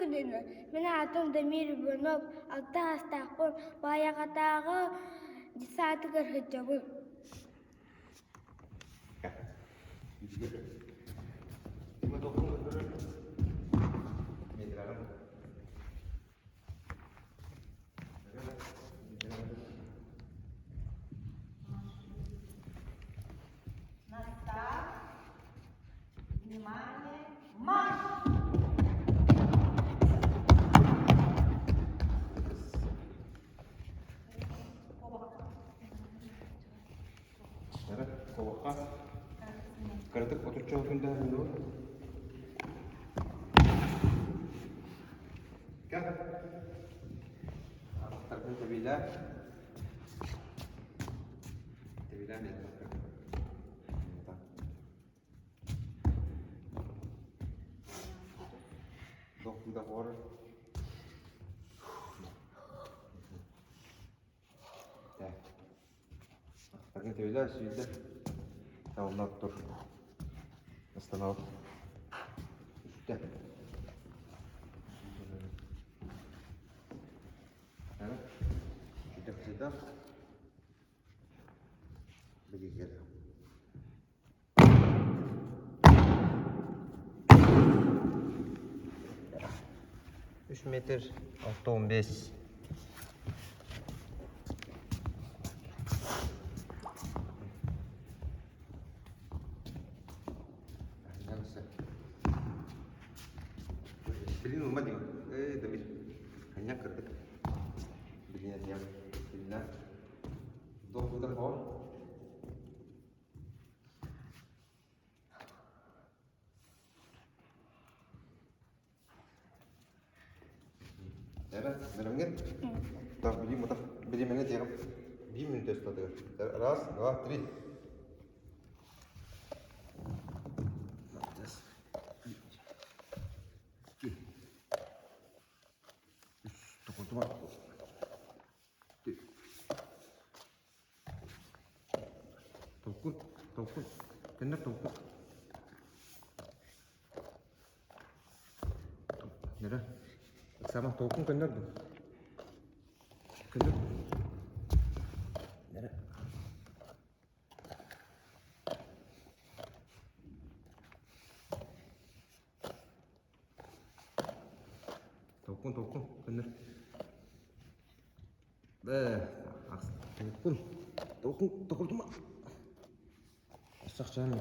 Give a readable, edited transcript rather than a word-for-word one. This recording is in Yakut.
күнүнэн! Мин аатым Дамир Иванов, алта саастаахпын, Баайаҕатааҕы детсадыгар сылдьабын. На старт! Внимание! Марш! Кобахха кыратык отучча күндэһэр дуо? Кэл. Аттарбын тэбиилээ. Тэбиилээ мен. Дохур. Аттаргын тэбиилээ сүүрдэ. Тавлап тур. Остановок. Үстэ. Сюда, сюда. Үс метр 6,15. Билин ылма дима. Эй, Дамир. Ханьяк кырдык. Билин этиям. Билина. Вдох, выдох, хор. Эра, бэлэмҥин? Так, билим утах, билимэни тиэҕим. Биир мүнүүтэ устатыгар. Раз, два, три. Толкуй, толкуй, көннөр толкуй. Нөрө, Оксана, толкун көннөр дуу? Көннөр. Нөрө. Толкун, толкун, көннөр. Толкун, толкун, токурдума. Сахчан.